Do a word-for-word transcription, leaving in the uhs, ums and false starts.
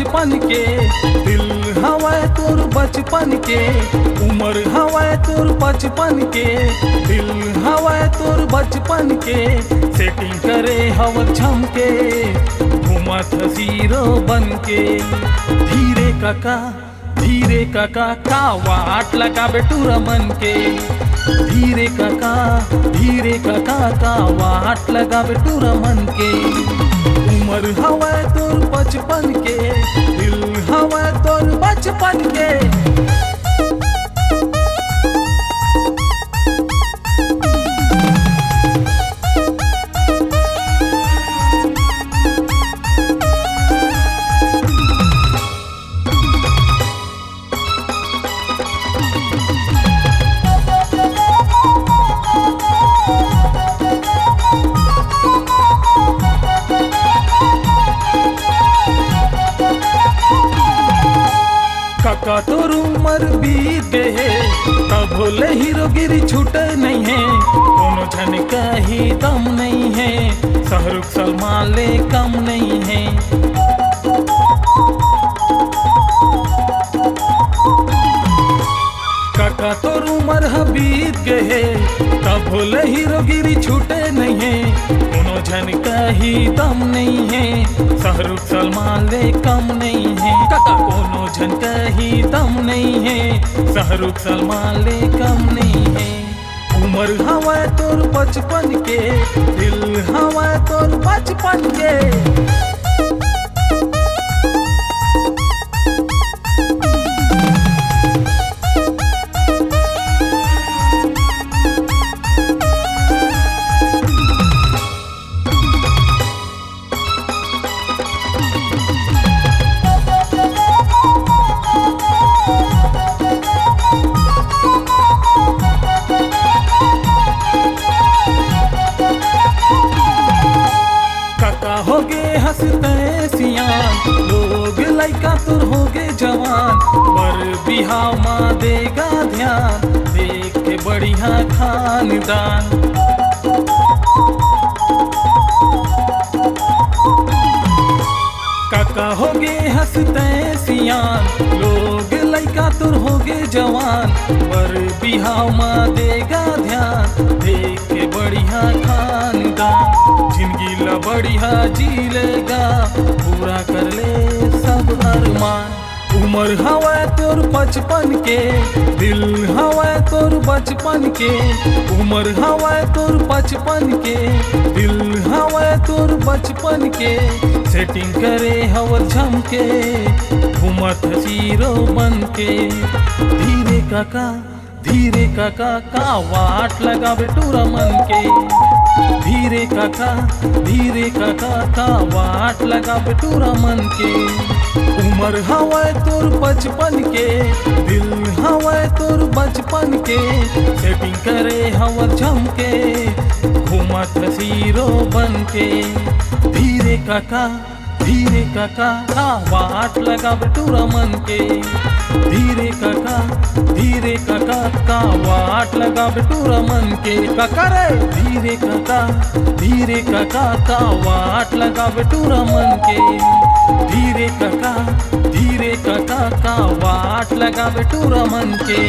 बचपन के, दिल हवय तोर बचपन के, उमर हवय तोर बचपन के, दिल हवय तोर बचपन के। सेटिंग करे हव झमके, घूमत हसीरो बन के। धीरे कका, धीरे कका, का वाट लगाबे टूरा मन के। धीरे कका, धीरे कका, का वाट लगाबे टूरा मन के। उमर हवय तोर बचपन के, दिल हवय तोर बचपन के। कका तोर उमर बीत गे हे, तभो ले हीरोगिरी छूटे नइ हे, कोनो झन कही दम नइ हे, शाहरुख सलमान ले कम नइ हे। कका तोर उमर ह बीत गे हे, तभो ले हीरोगिरी छूटे नइ हे, कोनो झन कही दम नइ हे, शाहरुख सलमान ले कम नइ हे। कका कोनो झन कही दम नइ हे, शाहरुख सलमान ले कम नइ हे। उमर हवय तोर बचपन के, दिल हवय तोर बचपन के। कका होगे हस तैं सियान, लोग लइका तोर होगे जवान, बर बिहाव मा देगा ध्यान, देख के बढ़िया खानदान। कका होगे हस तैं सियान, लोग लइका तोर होगे जवान, बर बिहाव मा देगा ध्यान, देख के बढ़िया खानदान, जिंदगी ला बढ़िया जी लेगा, पूरा कर ले सब अरमान। उमर हवय तोर बचपन के, दिल हवय तोर बचपन के, उमर हवय तोर बचपन के, दिल हवय तोर बचपन के, सेटिंग करे हव झमके, घूमत हसीरो बन के। धीरे कका, धीरे कका, का वाट लगाबे टूरा मन के। धीरे कका, धीरे कका, का वाट लगाबे टूरा मन के। उमर हवय तोर बचपन के, दिल हवय तोर बचपन के, सेटिंग करे हव झमके, घूमत हसीरो बन के। धीरे कका, धीरे कका, का वाट लगाबे टूरा मन के। धीरे कका, धीरे कका, का वाट लगाबे टूरा मन के। कका रे, धीरे कका, धीरे कका, का वाट लगाबे टूरा मन के। धीरे कका, धीरे कका, का वाट लगाबे टूरा मन के।